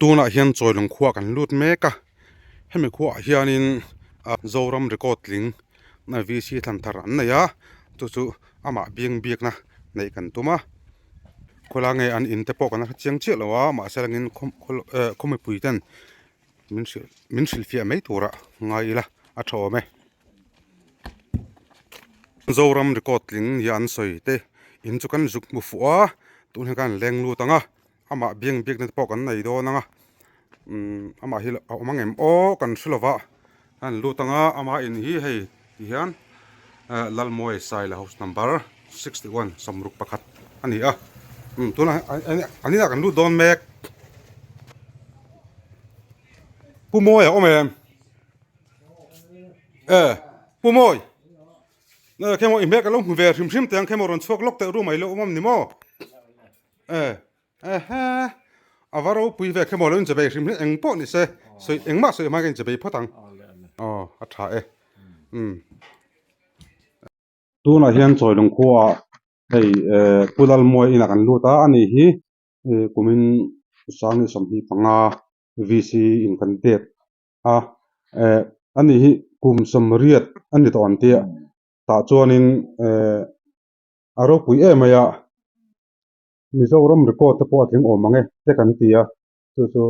Tunah hian Chawilung khua kan lut mek a, hemi khuaah hianin Zoram record tling VC thlan thar an nei a, chu chu amah biang biakna neih kan tum a, khawlai nge an in te pawh kan la hre chiang chiah lo a, mahse langin khaw mipui ten min hrilh min hrilhfiah mai turah ngai ila a tha awm e. Zoram record tling nia an sawi te in chu kan zuk hmu fuh a, tunah hian kan leng lut ang a. Amah biang biakna te pawh kan nei dawn ang a umm amah hi a awm ang em aw kan hre lova an lut ang a ama in hi hei ti hian eh Lalmawi Saila house number 61 sawmruk pakhat a ni a umm tunah an inah kan lut dawn mek Pu Mawia a awm em eh Pu Mawi eh khemaw i hmel ka lo hmu ve hrim hrim teh ang khemaw rawn chhuak lawk teh room ah i lo awm ang ni maw. Eh ehe a va ropui ve khemaw lo in chebei hrim hrim eng pawh ni se sawi engmah sawi hma ka in chebei phawt ang aw a tha e umm tunah hian Chawilung khuaah hei eh Pu Lalmuai inah kan lut a ani hi eh kumin Sangi 25 VC in kan date a eh ani hi kum 80 a ni tawh ang tia tah chuanin eh a ropui em mai a. Mizoram record te pawh a tling awm ang e te kan ti a, chu chu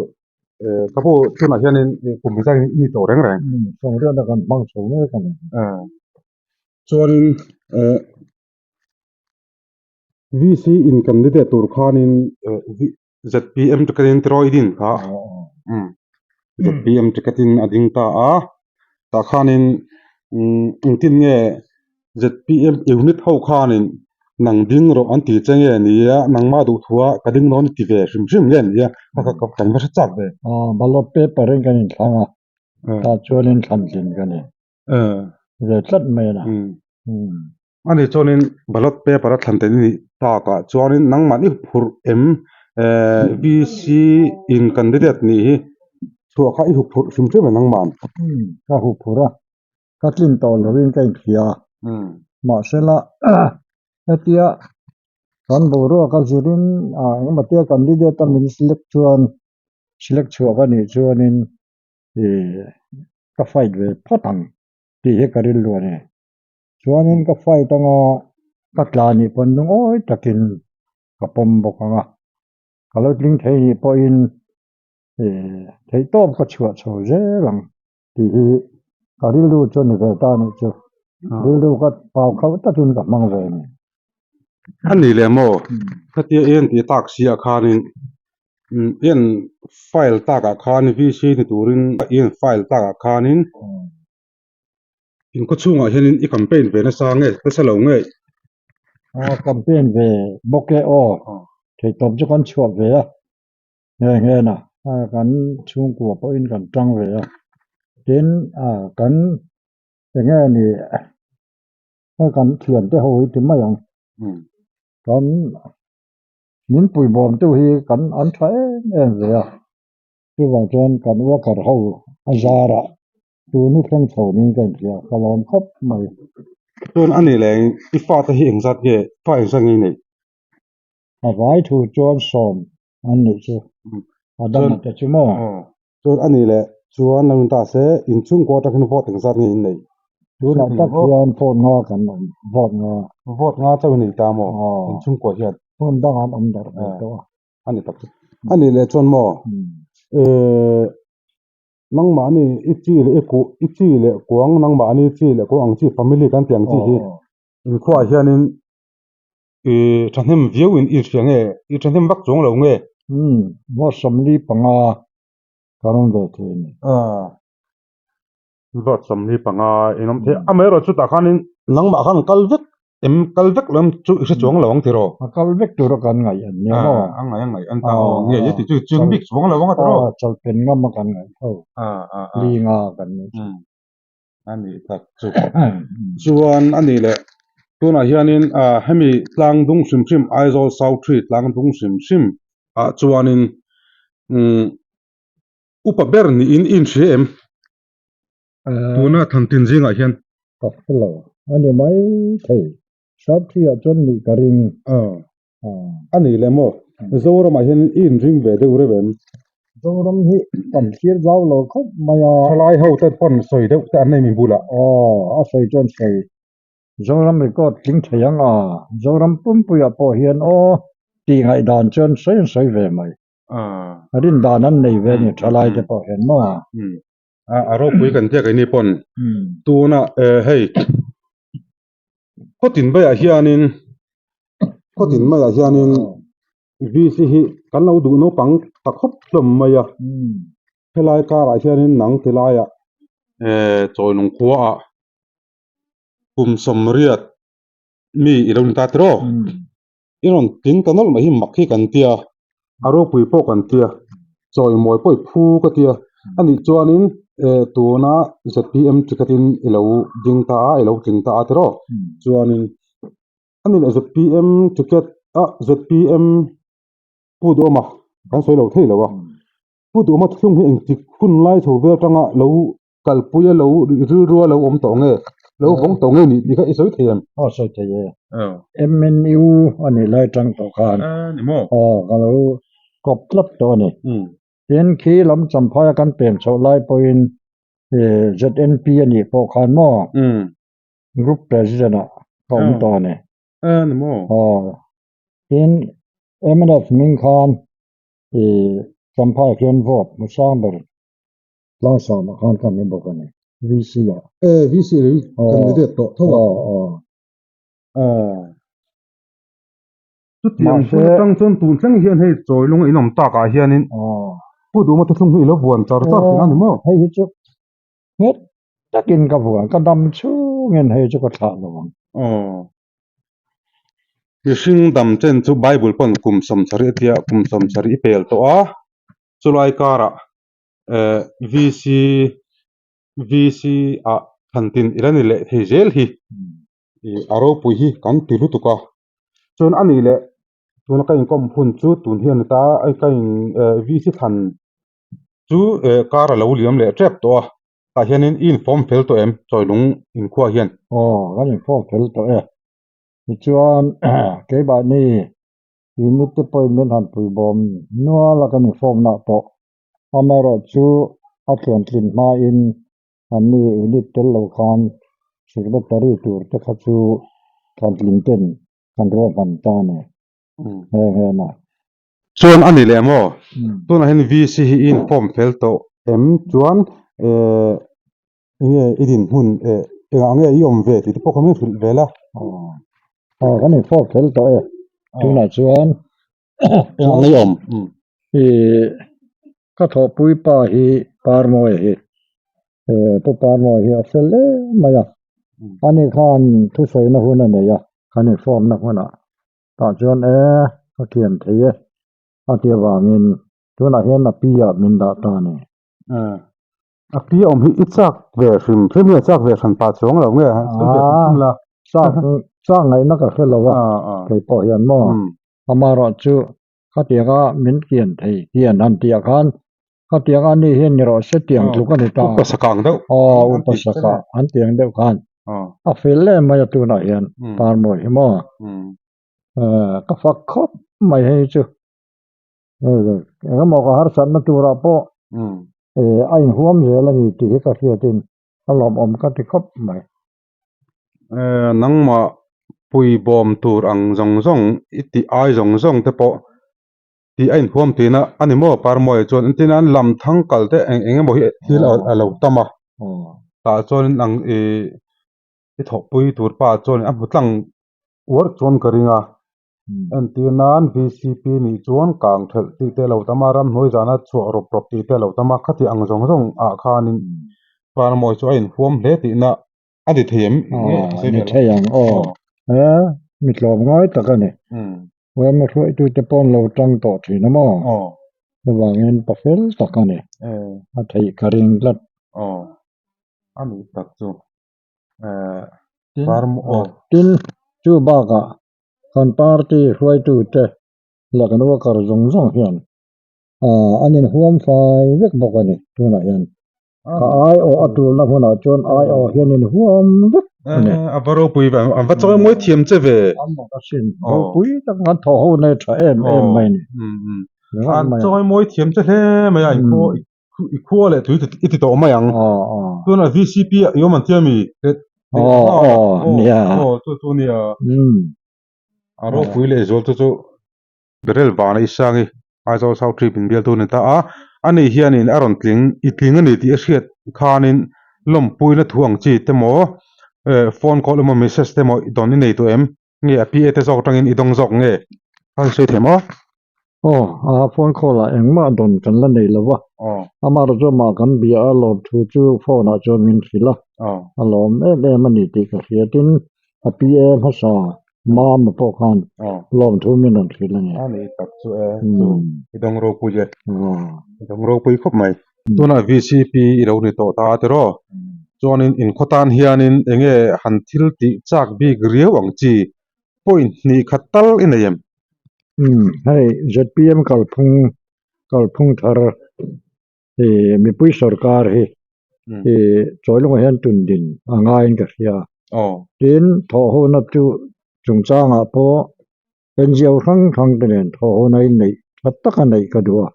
eh ka pu tunah hianin kum zai i ni tawh reng reng. Sawngriatna kan hmang chho mek a ni. Chuanin eh VC in candidate tur khanin eh ZPM ticket in tiraw i din kha ZPM ticket in a ding ta a, tah khanin engtin nge ZPM unit ho khanin nang ding rawh an ti che nge ni a, nangmah duh thu a ka ding dawn i ti ve hrim hrim nge ni a, kha kha kan va hre chak ve. Ballot paper in kan inthlang a, tah chuanin thlan tlin ka ni ve tlat mai a ni. Ani chuanin ballot paper a thlan theih ni takah chuanin nangmah i huphurh em eh VC in candidate nih hi chhuah kha i huphurh hrim hrim e nangmah. Ka huphurh a, ka tlin tawh lovin ka inhria a, mahsela hetia kan boruak a zirin ah engemaw tia candidate a min select chuan select chhuah ka nih chuanin ih ka fight ve phawt ang tih hi ka rilru a ni. Chuanin ka fight anga ka tla nih pawn lungawi takin ka pawm bawk ang a, ka lo tling thei nih pawhin ih theihtawp ka chhuah chho zel ang tih hi ka rilru chu a ni ve ta anih chu, rilru ka pau khauh takin ka hmang ve a ni. A ni leh maw? Khatia i en tih tak siah khanin i en file takah khan VC ni turin i en file takah khanin In khawchhungah hianin i campaign ve nasa nge nasa lo nge? Aw campaign ve bawk e aw theihtawp chu kan chhuah ve a nghe nghe na kan chhungkua pawhin kan tang ve a tin ah kan enge ni kan thiante ho hi ti mai ang kan min puibawm tu hi kan an tha em em ve a chuvang chuan kan worker ho a zarah Tun hi thleng chho niin ka inhria, ka lawm khawp mai. Chuan a nih leh i fate hi engzat nge, fa engzat nge i neih? A vai thu chuan sawm an nih chu, a dang te chu maw? Chuan a nih leh chuan lo in ta se, inchhungkaw atangin vote engzat nge in neih? Tunah tak hian vote nga kan awm, vote nga. Vote nga chauh i nei ta maw inchhungkaw hian? Hmun dangah an awm darh ve tawh a. A ni tak chu. A nih leh chuan maw? Nangmahni i chi leh i kuh i chi leh kuang nangmahni chi leh kuang ang chi family kan tih ang chi hi inkhuaah hianin ih thahnem viau in i hria nge i thahnem vak chuang lo nge. Umm vote 45 kan awm ve thei a ni. Vote 45 in awm thei a, amaherawhchu chutah khanin nangmah khan kal vek Em kal vek lo em chu i hre chuang lo ang tiraw? A kal vek tura kan ngaih an nia maw? A ngaih a ngaih an ta aw nge i ti chu chuang bik chuang lo ang a tiraw? Aw chawlhpen ngam a kan ngaih tho. Li nga kan nih chu. A nih tak chu. Chuan a nih leh tunah hianin hemi tlang dung hrim hrim Aizawl South Tree tlang dung hrim hrim ah chuanin upa ber niin i inhria em? Tuna Thantin zingah hian. Ka hre lo. A ni mai thei. Sharp-ah chuan nih ka ring. A ni leh maw? Zoramah hian i inring ve deuh reuh em? Zoram hi kan thlir zau lo khawp mai a. Thalai ho te pawn sawi deuh te an nei mi bulah. Aw, a sawi chuan sawi. Zoram record tling thei ang a, Zoram pumpuiah pawh hian aw tih ngaihdan chuan sawi an sawi ve mai. Rin dan an nei ve a ni thalai te pawh hian maw? A ropui kan tia keini pawn tuna hei khawtin maiah hianin khawtin maiah hianin VC hi kan lo duh naupang ta khawp hlawm mai a, helai karah hianin nang ti laiah Chawilung khuaah kum 80 mi i lo ni ta tiraw? I rawn tling ta nawlh mai hi mak hi kan tia, a ropui pawh kan tia, chawimawi pawh i phu ka tia. Anih chuanin tuna ZPM ticket-in i lo ding ta a, i lo tling ta a tiraw? Chuanin ani leh ZPM ticket a ZPM Pu Duhawma kan sawi lo thei lo a, Pu Duhawma thuthlung hi engtik hun lai chho vel atanga lo Kalpui a lo rilru a lo awm tawh nge? Lo vawng tawh nge nih tih kha i sawi thei em? Aw sawi thei e. MNU a nih lai tang tawh khan. Ni maw? Aw ka lo kawp tlat tawh a ni. Tin khi lam Champhaia kan pem chhoh lai pawhin ZNP a nih pawh khan maw Group President ah ka awm tawh a ni. Ni maw? Aw tin mnf hming khan Champhai khian vote hmu sang ber Tlangsam ah khan kan ni bawk a ni, VC ah. E, VC ri candidate tawh tho a. Aw, aw. Aw. Chutiang hun atang chuan tun thleng hian hei Chawilung in awm tak ah hianin Pu Duhma thuthlung hi i lo vuan char char tih a ni maw? Hei hi chu nghet takin ka vuan, ka dam chhungin hei chu ka thlah lo ang. Aw. Mihring dam chen chu Bible pawn kum 70 a tia, kum 70 i pel tawh a, chulai karah VC VC ah than tin ila ni leh thei zel hi a ropui hi kan ti lutuk a chuan a nih leh tuna ka inkawm hun chu tun hian a ni ta a ka in VC thlan chu kar a lo liam leh tep tawh a tah hianin i inform fel tawh em Chawilung inkhua hian. Aw kan inform fel tawh e tichuan keimahni unit te pawhin min han puibawm nual a kan inform nah pawh Amaherawhchu a tluantlin hmain anni unit tel lo khan secretary tur te kha chu tluantlin ten kan ruahman ta a ni nghe nghe na. Chuan a ni leh maw? Tunah hian VC hi i inform fel tawh em? Chuan enge i dinhmun engah nge i awm ve tih te pawh kha min hrilh vel a. Aw kan inform fel tawh e. Tunah chuan Engah nge i awm? Ih ka thawhpui pa hi Parmawia hi Pu Parmawia hi a fel em mai a. Ani khan thusawina hun a nei a. Kan inform na hmunah tah chuan e ka kian thei e a ti avangin tunah hian a pi ah min dah ta a ni. A pi awm hi i chak ve hrim hrim nge chak ve hran pah chuang lo nge sawi ve hrim hrim la. Chak chak ngaihna ka hre lo a kei pawh hian maw amaherawh chu khatianga min kian thei hian han tih ah khan khatianga ani hian ni rawh se tiang tluk a ni ta. Upa sakang deuh. Aw upa saka an tiang deuh khan a fel em mai a tunah hian Parmawi hi maw ka fak khawp mai hei chu. Engemaw ka harsatna turah pawh a inhuam zel a ni tih hi ka hriatin a lawmawm ka ti khawp mai. Nangmah puibawm tur ang zawng zawng i tih ai zawng zawng te pawh tih a inhuam tihna a ni maw Parmawia chuan entirna an lam thang kal te eng eng emaw hi thil a lo tam a, tah chuanin ang i thawhpui tur pa chuan a hmu tlang uar chuan ka ring a. Entir nan VCP nih chuan kang thelh tih te a lo tam a, ramhnuai zana chhuah rawp rawp tih te a lo tam a, khati ang zawng zawng ah khanin Parmawi chu a inhuam hle tihna a ni thei em? Aw, ni thei ang aw. He mi tlawm ngai tak a ni. Uaima hruaitute pawh an lo tang tawh thin a maw? Chuvangin pa fel tak a ni. A theih ka ring tlat. Aw, a ni tak chu. Tin, chu bakah kan party hruaitute leh kan worker zawng zawng hian an inhuam fai vek bawk a ni tunah hian. Ka aiawh a tulna hmunah chuan aiawh hian inhuam vek a ni. A va ropui ve, an va chawi mawi thiam che ve. An mak asin, ropui tak an thawh ho nei tha em em mai a ni. ringawt An mai a. chawi mawi thiam che hle mai a, i khua i khua leh tui i ti tawh mai ang. Tunah VCP ah i awm an tia mi? Nia. Aw chu chu nia. A ropui leh zual chu chu Berel vana i sang i Aizawl South Trip inbialtu a ni ta a, ani hianin a rawn tling i tling a ni tih a hriat khanin lawmpuina thu ang chi te maw phone call emaw message te maw i dawn i nei tawh em? Nge a PA te zawk atangin i dawng zawk nge? A sawi thei maw? Aw, a phone call ah engmah dawn kan la nei lo va, amaherawh chu amah kan bia a lawm thu chu phone ah chuan min hrilh a, a lawm em em a ni tih ka hria. Tin, a PA hmasa Mama pawh khan lawm thu min rawn hrilh a ni. A ni tak chu e, chu i dawng ropui e, i dawng ropui khawp mai. Tunah VCP i lo ni tawh ta a tiraw? Chuanin inkhaw tan hianin eng nge han thil tih chak bik riau ang chi point hnih khat tal i nei em? Umm, hei zpm kalphung kalphung thar i mipui sorkar hi i chawilungah hian tun din a ngaiin ka hria. Tin, thawhhona chu chungchangah pawh NGO hrang hrang te nen thawhhona inneih tha taka neih ka duh a.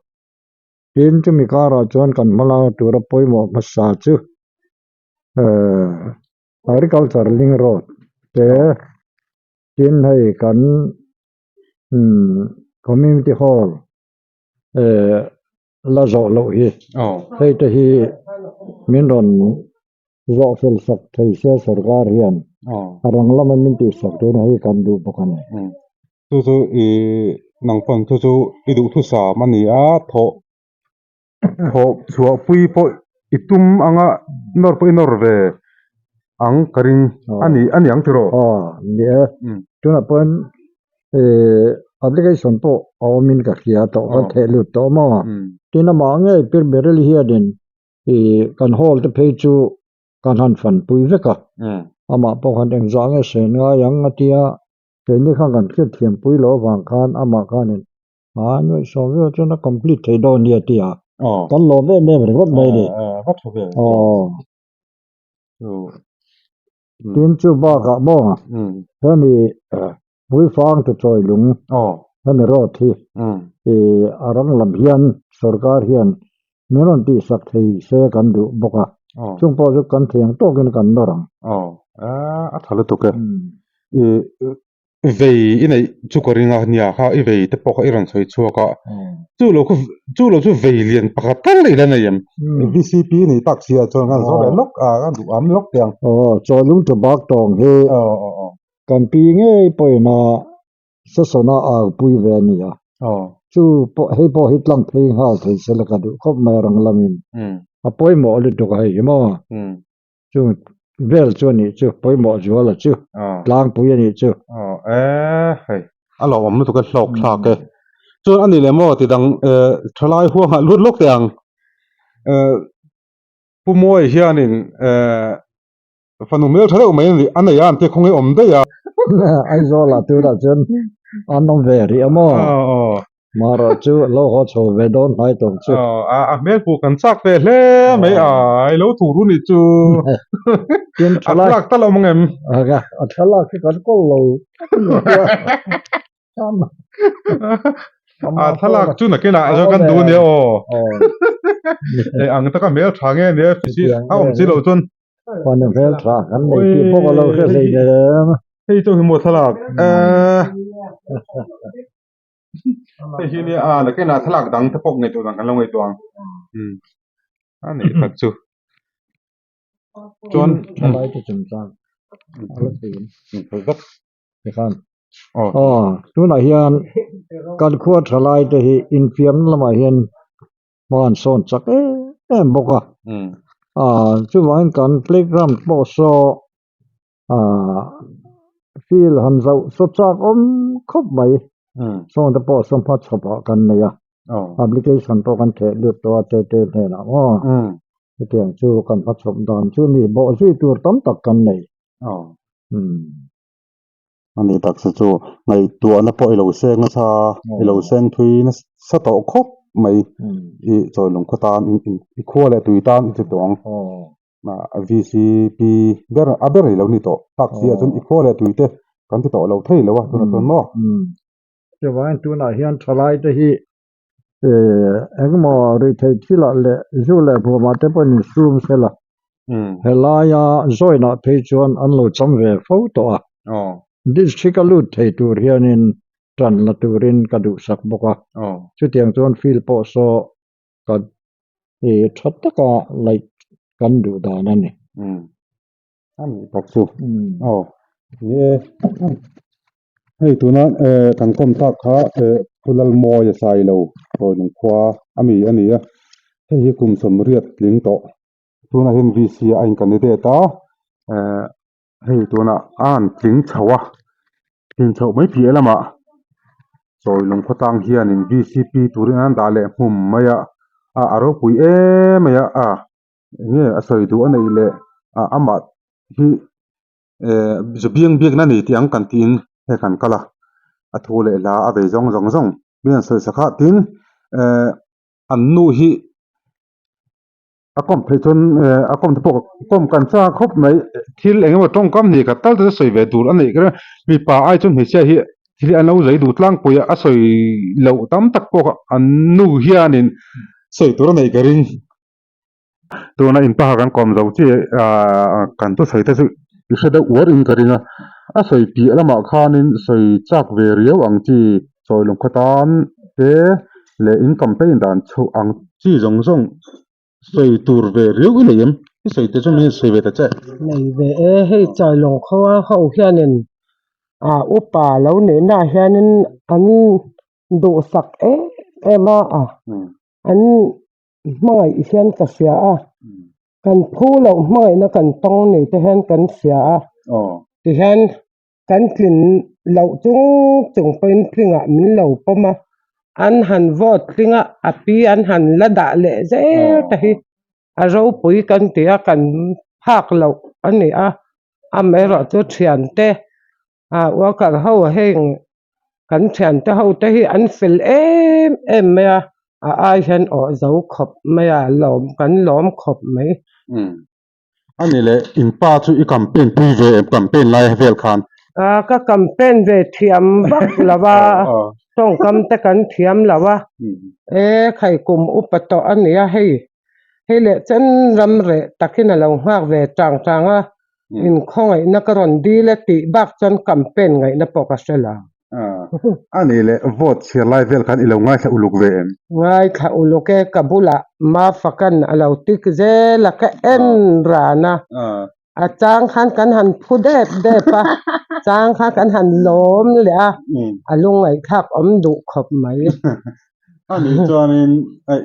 Tin, chumi karah chuan kan hmalakna tura pawimawh hmasa chu Agriculture Link Road te, tin hei kan Community Hall la zawh loh hi, hei te hi min rawn zawh fel sak thei se sorkar hian a rang lama min tihsak tuna hi kan duh bawk a ni. Chu chu i nang pawn chu chu i duhthusam a ni a, thawh thawh chhuah pui pawh i tum anga nawr pawh i nawr ve ang ka ring a ni a ni ang tiraw? Aw ni e, tunah pawhin ih application pawh a awmin ka hria tawh kan theh lut tawh maw? Tin amah ngei Pir Beryl hianin ih kan hall te phei chu kan han fanpui vek a, amah pawh khan engzah nge sen ngai ang a tia. Keini khan kan hriat thiam pui loh avang khan amah khanin a nuaihsawm viau chuan a complete thei dawn nia ti a, kan lawm em em ringawt mai a ni. Tin chu bakah maw hemi Puifang tu chawi lung hemi road hi a rang lam hian sorkar hian min rawn tihsak thei se kan duh bawk a, chung pawh chu kan thei ang tawkin kan nawr ang. A tha lutuk e. I vei i neih chu ka ring a nia kha i vei te pawh kha i rawn sawi chhuak a, chu lo kha chu lo chu vei lian pakhat tal i la nei em? VCP ni tak si ah chuan kan zawh leh lawk a, kan duh am lawk teh ang. Aw, Chawlung chu bak tawng hi kan pi ngei pawhin a session a au pui ve a ni a, chu pawh hei pawh hi tlang phei nghal thei se la ka duh khawp mai a rang lamin a pawimawh lutuk a hei hi maw. Chung vel chu a nih chu, pawimawh zuala chu, tlangpui a nih chu. Aw e hei, a lo awm lutuk e, hlawk thlak e. Chuan a ni leh maw ti dang thalai huangah lut lawk teh ang. Pu Mawi hianin fanu hmel tha deuh mai a nei a, an tia khawnge awm daih a. Aizawlah tunah chuan an awm ve rih a maw? Marawh chu lo haw chho ve dawn hnai tawh chu. A hmel pawh kan chak ve hle mai a, i lo thur ru nih chu. Tin A thlalak tal a awm ang em? A thlalak hi kan kawl lo. A thlalak chu nakinah a kan duh ania aw. Hei ang taka hmel tha nge nia a awm si loh chuan. Fanu hmel tha kan nei tih bawk a lo hre hlei nen. Hei chu hi maw thlalak. Hei hi nia a nakinah thlalak dang te pawh ngaihtuah dan kan lo ngaihtuah ang a nih tak chu chuan thalai te chungchang a la thei em tikhan aw tunah hian kan khua thalai te hi infiamna lamah hian hma an sawn chak em em bawk a chuvangin kan playground pawh saw Ahh field han zoh saw chak awm khawp mai sawng te pawh sawmhma chhawp ah kan nei a application pawh kan theh lut tawh a te te hnenah maw hetiang chu kan hmachhawp dan chu ni bawh zui tur tam tak kan nei A nih tak se chu ngaihtuahna pawh i lo seng nasa i lo seng thui nasa tawh khawp mai i chawilung khaw tan i khua leh tui tan i ti tawh ang. VCP ber a ber i lo ni tawh tak si ah chuan i khua leh tui te kan ti tawh lo thei lo a tunah chuan maw. Chuvangin tunah hian thalai te hi Engemaw ruihtheih thilah leh zu leh hmuamah te pawhin insum sela, helaia join-ah phei chuan an lo cham ve fo tawh a. District-a lut thei tur hianin tan la turin ka duhsak bawk a. Chutiang chuan field pawh saw ka tha taka laih kan duh dan a ni. A nih tak chu. Aw ni e. Hei tuna kan kawm tak kha Pu Lalmawia Sailo Rawilung khua a mi a ni a. Hei hi kum sawmriat tling tawh. Tunah hian VC a in candidate a. Hei tunah a han tling chho a. Tlin chhoh mai piah lamah Chawilung khawtlang hianin VCP turin an dah leh hmum mai a. A ropui em mai a. Enge a sawi duh a neih leh amah hi eh zu biang biakna a ni tih ang kan tiin hei kan kal a a thu leh hla a vei zawng zawng zawng mi an sawi sak a tin eh an nu hi a kawm theih chuan eh a kawm te pawh kawm kan chak khawp mai thil eng emaw tawngkam hnih khat tal te chu sawi ve tur a neih ka ring a mipa ai chuan hmeichhia hi thil hi an lo zai duh tlangpui a a sawi loh tam tak pawh an nu hianin sawi tur a neih ka ring. Tuna in paha kan kawm zo chi ah kan thusawi te chu i hre deuh uar in ka ring a, a sawi piah lamah khanin sawi chak ve riau ang chi chawi lung khaw tan te leh in campaign dan chhoh ang chi zawng zawng sawi tur ve riau i nei em? I sawi te chu min sawi ve ta che. Nei ve e, hei chawi lung khaw ho hianin ah upa lo nihnaah hianin an duhsak em em a, an Hmangaih hian ka hria a, kan phu loh hmangaihna kan tawng ni te hian kan hria a, tihian kan tlin loh chung chung pawhin tlingah min lo pawm a, an han vote tling a, a pi an han la dah leh zel te hi a ropui kan ti a, kan phak loh a ni a, amaherawhchu thiante ah worker ho heng Kan thiante ho te hi an fel em em mai a, a ai hian awh zo khawp mai a, lawm kan lawm khawp mai. Umm. A ni leh, in pa chu i campaign pui ve em campaign lai vel khan? A, ka campaign ve thiam vak lo a, tawngkam te kan thiam lo a, e khai kum upa tawh a nia hei, hei leh chen ram reh takin a lo nghak ve chang chang a, Inkhawngaihna ka rawn dil e tih bak chuan campaign ngaihna pawh ka hre lo. A nih leh vote chhiar lai vel khan i lo ngaithla uluk ve em? Ngaithla uluk e, ka bulah Mafakan a lo tik zel a, ka en ran a. A chang khan kan han phu dep dep a, chang khan kan han lawm leh a, a lungngaihthlak awm duh khawp mai. A nih chuanin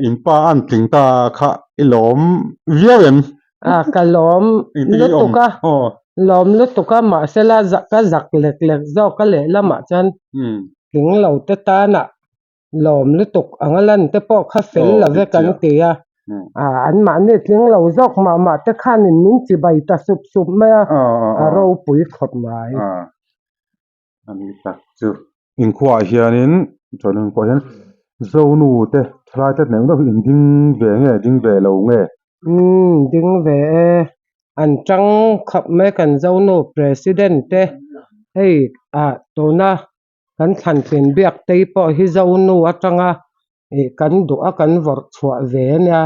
in pa an tling ta kha i lawm viau em? A ka lawm lutuk a, lawm lutuk a mahsela ka zak lek lek zawk a lehlamah chuan tling lo te tanah lawm lutuk anga lan te pawh kha fel lo ve kan ti a, anmahni tling lo zawk mah mah te khanin min chibai ta sup sup mai a, a ropui khawp mai. A ni tak chu inkhuaah hianin chuan inkhuaah hian Zonu te thalai te nen deuh hi in ding ve nge ding ve lo nge? Umm ding ve e, an tang khawp mai kan Zonu President te hei ah tuna kan thlan tlin biak tei pawh hi Zonu atanga ih kan duh a kan vawrh chhuah ve a nia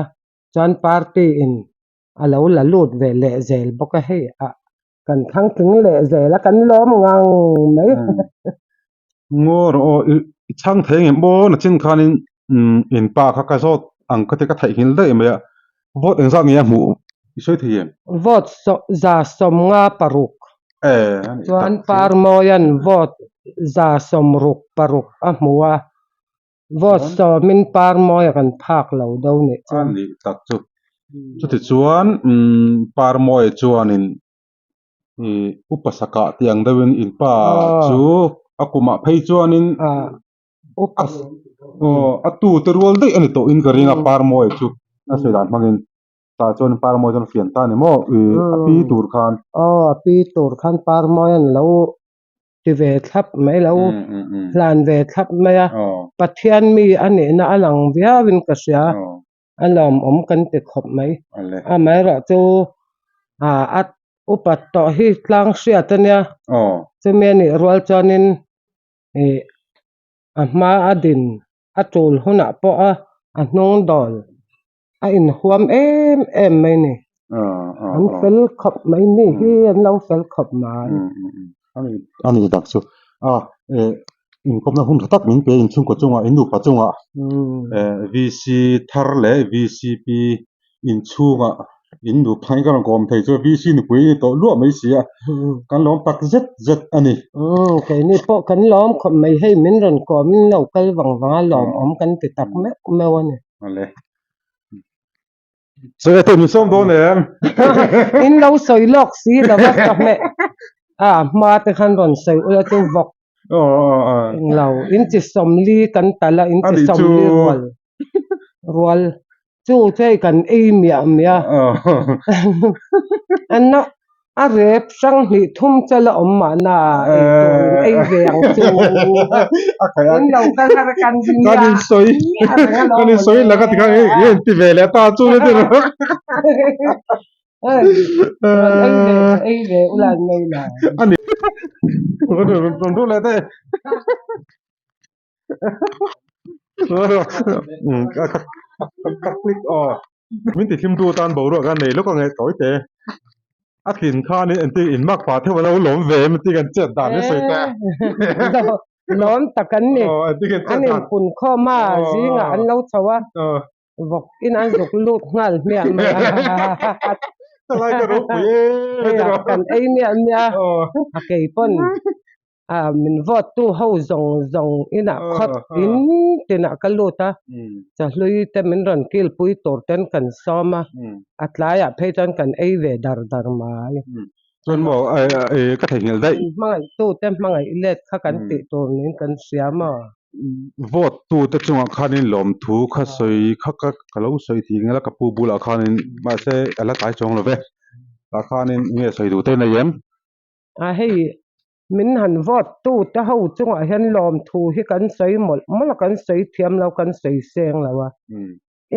chuan party in a lo la lut ve leh zel bawk a hei ah Kan thlang tling leh zel a, kan lawm ngang mai. Ngaw rawh aw, i chhang thei ngem aw nachin khanin in pa kha ka zawt ang ka ti ka theihnghilh daih mai a, vote engzat nge a hmuh i sawi thei em? Vote 156 chuan Parmawia'n vote 166 a hmu a, vote sawmin Parmawia kan phak lo do nih chuan. A nih tak chu. Chutichuan Parmawia chuanin upa sakah tih ang deuhin in pa chu a kumah phei chuanin a tute rual daih a ni tawhin ka ring a Parmawia chu a sawi dan hmangin. Tah chuan Parmawia chuan a fian ta a ni maw a pi tur khan. Aw a pi tur khan Parmawia'n lo ti ve thlap mai lo hlan ve thlap mai a Pathian mi a nihna a lang viauin ka hria a lawmawm kan ti khawp mai amaherawhchu a upat tawh hi tlang hriat a nia chumi a nih rual chuanin ih a hma a din. A tul hunah pawh a a hnung dawl a inhuam em em mai ni. An fel khawp mai mi hi an lo fel khawp mai. A nih tak chu a inkawmna hun tha tak min pe inchhungkaw chungah in nupa chungah VC thar leh VCP inchhungah in nupa in ka rawn kawm thei chu VC nupui ni tawh luah mai si a kan lawm tak zet zet a ni. Keini pawh kan lawm khawp mai hei min rawn kawm in lo kal vang vang a lawmawm kan ti tak meuh meuh a ni. Sawi a min sawm dawn em? In lo sawi lawk si lo va ka hmeh a hma te khan rawn sawi ula chu vawk englo in chi sawmli kan tal a in chi sawmli rual rual chu chu hei kan ei miah miah a na A rep hrang hnih thum chu la awm mahna ei tur in ei ve ang chu. In lo kal har a kan ring a. Kan in sawi kan in sawi laka tikhan i in ti ve leh ta chu ni tiraw. Ei ve ei ve ula an nei la. Ani. Rawn ru leh daih. Ka click aw. Min ti thim tu tan boruak a nei lawk ang e tawi te. A tlin khan in entir in mak pah theuh a lo lawm ve em tih kan chet dan hi sawi ta. Lawm tak an ni. An inpun khawm a zingah an lo chho a. Vawk in an zuk lut nghal hmiah mai a. Thalai ka ropui e. Kan ei miah miah a. A kei pawn. Ah min vote tu ho zawng zawng inah khawt in tinah ka lut a, chahlui te min rawn kilpui tur ten kan sawm a, a tlaiah phei chuan kan ei ve dar dar mai. Chuan maw ka theihnghilh daih. Hmangaih tu te hmangaih let kha kan tih tur niin kan hria maw. Vote tu te chungah khanin lawmthu kha sawi kha ka lo sawi tih ngel a ka pu bulah khanin mahse a la tlai chuang lo ve, tah khanin nge sawi duh te nei em? A hei min han vote tu te ho chungah hian lawmthu hi kan sawi mawlh mawlh a, kan sawi thiam lo, kan sawi seng lo a.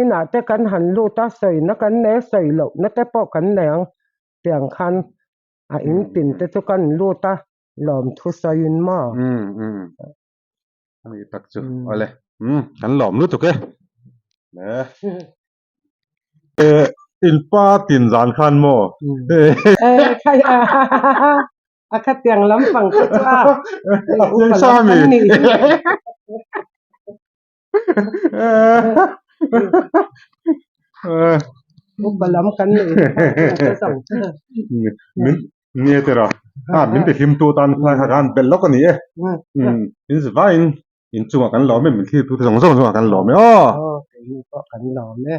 Inah te kan han lut a, sawina kan nei a, sawi lohna te pawh kan nei ang tiang khan a in tin te chu kan lut a, lawmthu sawiin maw? A nih tak chu awle, kan lawm lutuk e. In pa tin zan khan maw? A khatiang lampang kha chu a. A chiang sa mi. Upa lam kan nih Min nge tira. A min ti hlim tu tan khan khan belh lawk a ni e. In zavain In chungah kan lawm e, min thlir tute zawng zawng chungah kan lawm e aw. Aw, keini pawh kan lawm e.